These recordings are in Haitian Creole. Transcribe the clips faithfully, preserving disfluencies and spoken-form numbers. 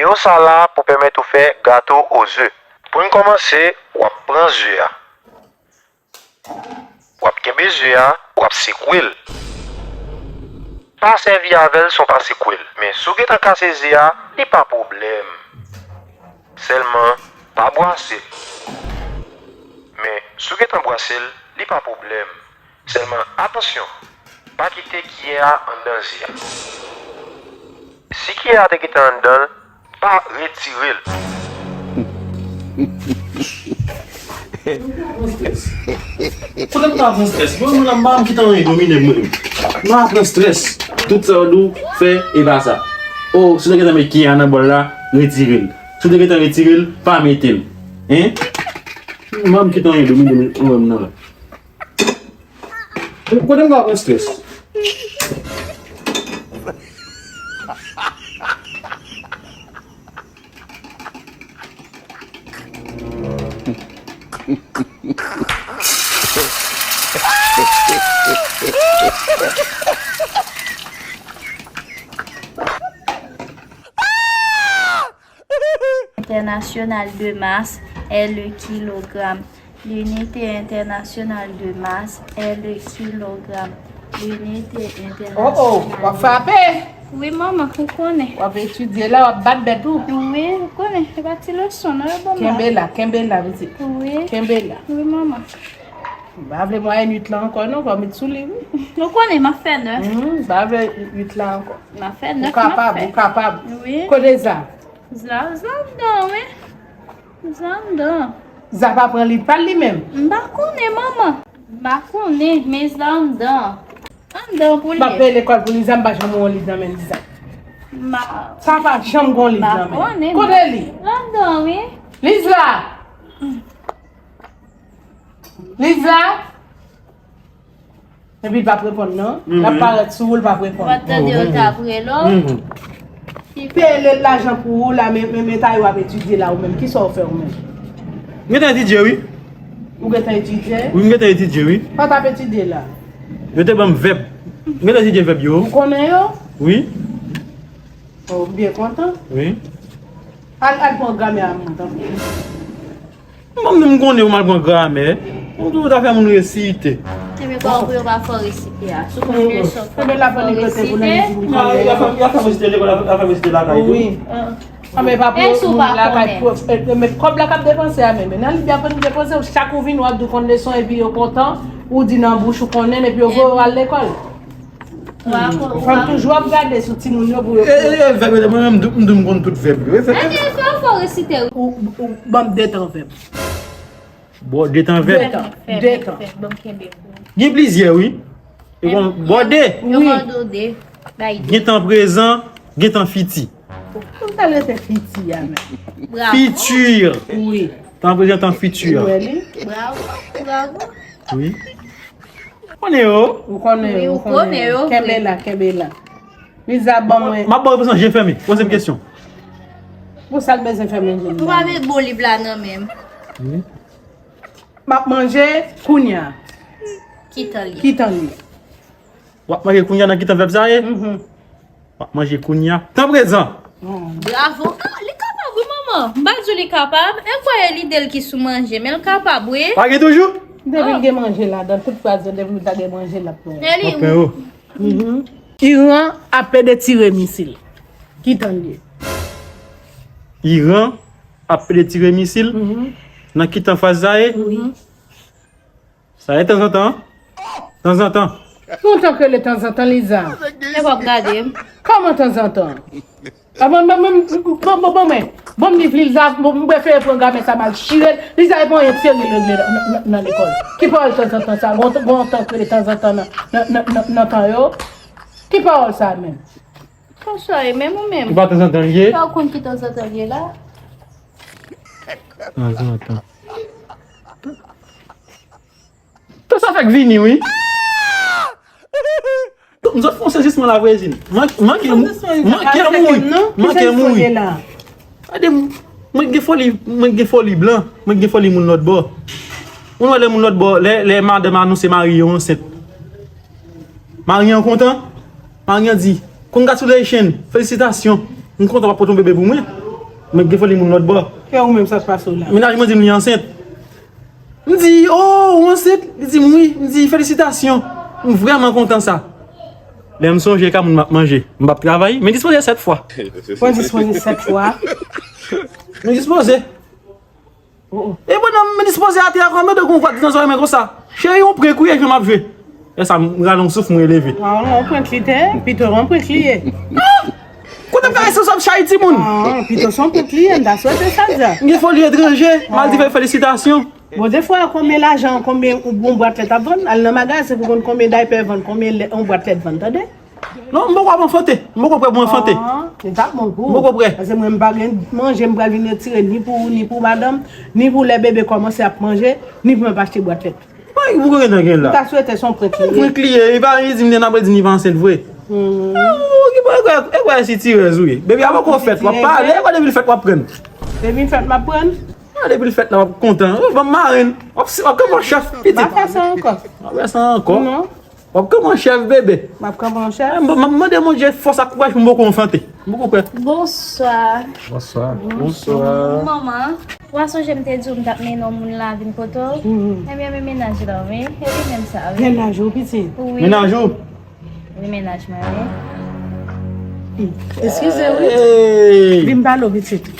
Yo sa la pou pèmèt ou fè gato o ze. Pou n kòmanse, w ap pran ze a. W ap kenbe ze a, w ap sekwe l. Pa sèvi avè l san w pa sekwe l. Men si w gentan kase ze a, li pa pwoblèm. Sèlman, pa bwase l. Men si w gentan bwase l, li pa pwoblèm. Sèlman, atansyon, pa kite kiyè a anndan ze a. Si kiyè a te gentan anndan l, pa retire l. Kote m ta pran strès? Bon, moun nan m pa janm kite anyen domine m, mwen menm. M pa pran strès. Tout sa yo di w fè, e pa sa. O, si w te gentan met kiyè a nan bòl la, retire l. Si w te gentan retire l, pa mete l. Hein? M pa janm kite anyen domine m, mwen menm nan la. Kote m ka pran strès? International de masse est le kilogramme. L'unité internationale de masse est le kilogramme. L'unité internationale. Oh, oh, w ap frape. Wi, manman, ou konnen. W ap etidye la, w ap bat bèt ou. Wi, ou konnen. Se pa ti leson, non, yo ban m la. Kenbe la, kenbe la, pitit. Wi. Kenbe la. Wi, manman. M pa vle mwayen uit lan ankò, non, fò m met sou li, wi. Ou konnen, m ap fè nèf. Hmm, m pa vle uit lan ankò. M ap fè nèf, m ap fè. Ou kapab, ou kapab. Wi. Kote Za? Za, Za anndan, wi. Za anndan. Za pa pran lit pa l li menm? M pa konnen, manman. M pa konnen, men Za anndan. Anndan pou li. M ap peye lekòl pou Liza, m pa janm wè yon liv nan men Liza. Ma- Sa pa janm gen yon liv nan men. M pa konnen, kote li? Anndan, wi. Liza! Liza! Epi l p ap reponn non. L ap parèt sou ou, l p ap reponn. Ou pa t tande yo t ap rele w? Peye lajan pou ou la, men, men, men ta yo ap etidye la, ou menm, kisa w fè ou menm? M gentan etidye, wi. Ou gentan etidye? Wi, m gentan etidye, wi. Sa w t ap etidye la? Yo te ban m vèb. M gentan etidye vèb yo. Ou konnen yo? Wi. Oh, m byen kontan. Wi. Al, al pran gramè a moun, tanpri. Mwen menm m konnen ou mal pran gramè. Ou toujou ta fè moun resite. Ebyen, kòman pou yo pa fè w resite a? Si w konn leson, fò w resite. Non, y ap fè, y ap fè resite lekòl, y ap fè resite lakay tou. Wi. Ah, men pa pou moun lakay, pou, eh, men kòb la k ap depanse a menm. Men nan Libya pou nou depanse, chak ou vin, w ap di w konn leson, epi yo kontan, ou di nan bouch ou konnen, epi yo voye w al lekòl. Fò m toujou ap gade sou timoun yo pou yo. E, e, e, vèb yo, mwen menm, m di w m konn tout vèb yo. E, vèb yo. Ebyen, fò, fò resite, wi. Ou, ou ban m de tan vèb. Bon, de tan vèb. De tan. De tan. Fè, fè, fè, ban m kenbe pou ou. Gen plizyè, wi. E bon, bon, de. Yo mande w de. Bay de. Gen tan prezan, gen tan fiti. Pou m ta rete fiti a menm. Bravo. Fiti. Wi. Tan prezan, tan fiti. Ou wè li? Bravo. Bravo. Wi. Konnen yo. Ou konnen yo, ou konnen yo. Kenbe la, kenbe la. Liza, ban mwen. M ap ba w repons an je fèmen. Poze m kesyon. Pou sa l bezwen fèmen je? Ou pa met bon liv la nan men m. Wi. M ap manje kounya. Ki tan l ye? Ki tan l ye? W ap manje kounya nan ki tan vèb sa ye? Mhm. W ap manje kounya. Tan prezan. Bravo. Ah, li kapab, wi, manman. M pa di w li kapab. E kwè e lide l ki sou manje, men l kapab, wi. Pa gen toujou? Depi l gen manje ladan, tout fraz yo, depi l ta gen manje, l ap pran. E li, wi. Mhm. Iran ap pede tire misil. Ki tan l ye? Iran ap pede tire misil? Mhm. Nan ki tan fraz sa ye? Wi. Sa e tanzantan? Tanzantan. Yon tan k rele tanzantan, Liza. E w ap gade m. Kòman tanzantan? A, bon, bon, bon, bon, bon, bon, men, bon, m di Liza, bon, m prefere pran gramè sa m al chire l. Liza, e pa anyen serye l regle nan, nan, nan lekòl. Ki pawòl tanzantan sa? Gon, gon tan k rele tanzantan nan, nan, nan, nan, nan tan yo? Ki pawòl sa menm? Konsa e menm ou menm? Ki pa tanzantan l ye? Sa w konn ki tanzantan l ye la? Tanzantan. Tout sa fèk vini, wi. M sot fè yon sezisman la, vwezin. Mwen, mwen ke, mwen ke mouri. Mwen ke mouri. Gade, mwen gen foli, mwen gen foli blan, mwen gen foli moun lòt bò. Ou wè lè moun lòt bò, lè, lè madanm anonse mari yo ansent. Mari an kontan. Mari an di, "Congratulations, felisitasyon. M kontan w ap pote yon bebe pou mwen." Mwen gen foli moun lòt bò. Kè ou menm sa k pase w la? Mennaj mwen di m li ansent. M di, "Oh, ou ansent?" Li di m, "Wi." M di, "Felisitasyon. M vrèman kontan sa." Lè m sonje ka moun m ap manje, m p ap travay. Men dispoze sèt fwa. Mwen dispoze sèt fwa. Men dispoze. Oh, oh. E pandan m dispoze atè a, kòm de gon vwa di nan zòrèy mwen konsa. Cheri, yon prank ou ye, jan m ap jwe. E sa, m rale yon souf, mwen leve. Ah, yon prank li te, pito yon prank li ye. Kote m ka responsab chay timoun? Ah, pito se yon prank li ye, m ta swete sa, dja. M gen foli etranje, m al di felisitasyon. Bon, defwa, konbyen lajan, konbyen yon bwat lèt ap vann? Al nan magazen pou konn konbyen daypè vann, konbyen lè, yon bwat lèt vann, tande? Non, m poko ap anfante. M poko prè pou m anfante. Ah, se ta bon pou ou. M poko prè. Paske mwen, m pa gen manje, m pral vin retire ni pou ou, ni pou madanm, ni pou lè bebe kòmanse ap manje, ni pou mwen pa achte bwat lèt. Woy, ou poko gen tan gen la. M ta swete se yon prank li ye. Prank li ye, li pa, li di m demen apre di m li pa ansent vre. Hmm. Ah, ou ki pran, e kwè, e kwè sitirèz ou ye. Bebe a poko fèt, w ap pale, e kwè depi l fèt w ap prann. Depi l fèt m ap prann? Ah, depi l fèt la w ap kontan. Oh, ban m marenn. W ap, w ap kanpe an chèf, pitit. Pa fè sa ankò. W ap fè sa ankò? Non. W ap kanpe an chèf, bebe. M ap kanpe an chèf. Eh, m, m, m ap mande Bondye fòs ak kouraj pou m poko anfante. M poko kwè. Bonswa. Bonswa. Bonswa. Manman, ou pa sonje m te di w m t ap mennen yon moun la vin kote w? Mhm. Ebyen, men mennaj la, wi. E li menm sa, wi. Mennaj ou, pitit? Wi. Mennaj ou? Wi, mennaj mwen, wi. Eskize, wi. Hey! Vin pale w, pitit.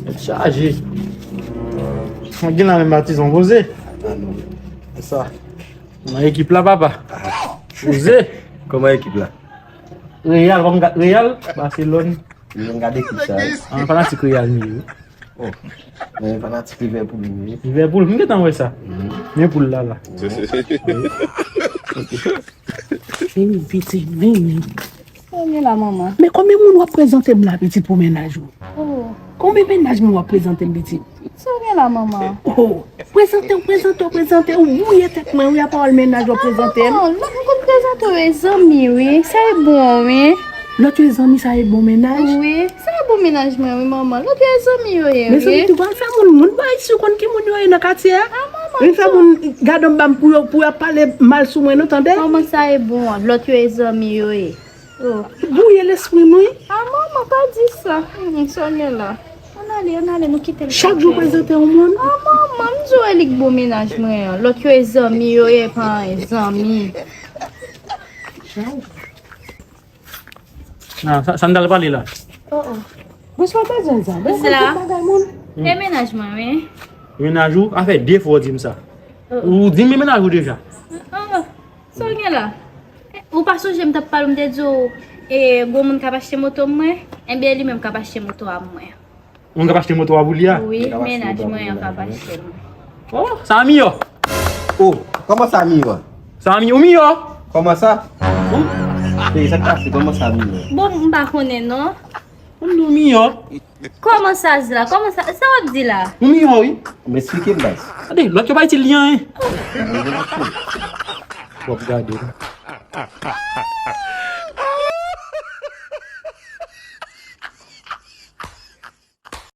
Tèt chaje. Mwen gen la menm atizan poze. Sa. Nan ekip la, papa. Poze. Kòman ekip la? Real, kòm gad Real, Barcelone. Mwen gade ekip sa. An fanatik Real mi, wi. Oh. Men fanatik Liverpool mi, wi. Liverpool, m gentan wè sa. Mhm. Men pou l la, la. Vini, pitit, vini. Vini la, manman. Men konbyen moun w ap prezante m la, pitit, pou mennaj ou? Oh. Konbyen mennaj moun w ap prezante m, pitit? Sa w gen la, manman? Oh, prezante w, prezante w, prezante w. Ou bwouye tèt mwen, wi, a pawòl mennaj w ap prezante m. Ah, manman, lòt m konn prezante w e zanmi, wi. Sa e bon, wi. Lòt yo e zanmi, sa e bon mennaj? Wi, sa e bon mennaj mwen, wi, manman. Lòt yo e zanmi yo ye, wi. Mezanmi, tou pral fè moun, moun pa isi, ou konn ki moun yo ye nan katye a? Ah, manman, vin fè moun gade anba m pou yo, pou y ap pale mal sou mwen, non, tande? Manman, sa e bon an. Lòt yo e zanmi yo ye. Oh. Bwouye lespri m, wi. Ah, manman, pa di sa. Hmm, sa w gen la. Ann ale, ann ale, nou kite l. Chak jou prezante yon moun. Ah, manman, m di w e li k bon mennaj mwen an. Lòt yo e zanmi yo ye, pa anyen, zanmi. Nan, sa, sa n t al pale la? Oh, oh. Bonswa, pa di sa. Bonswa, tout bagay moun. E mennaj mwen, wi. Mennaj ou? A fè de fwa w di m sa. Oh, oh. Ou di m mennaj ou deja. Oh, oh. Sa w gen la? Ou pa sonje m t ap pale w, m te di w, e, gwo moun k ap achte moto mwen? Ebyen, li menm k ap achte moto a mwen. Moun k ap achte moto a pou li a? Wi, mennaj mwen an k ap achte l. Oh, sa miyò. Oh, kòman sa miyò? Sa miyò, ou miyò? Kòman sa? Ou? Hey, sa k pase? Kòman sa miyò? Bon, m pa konnen non. Ou miyò? Kòman sa, Zla? Kòman sa? Sa w ap di la? Ou miyò, wi. M eksplike m, baz. Gade, lòt yo pa itil li anyen. W ap gade.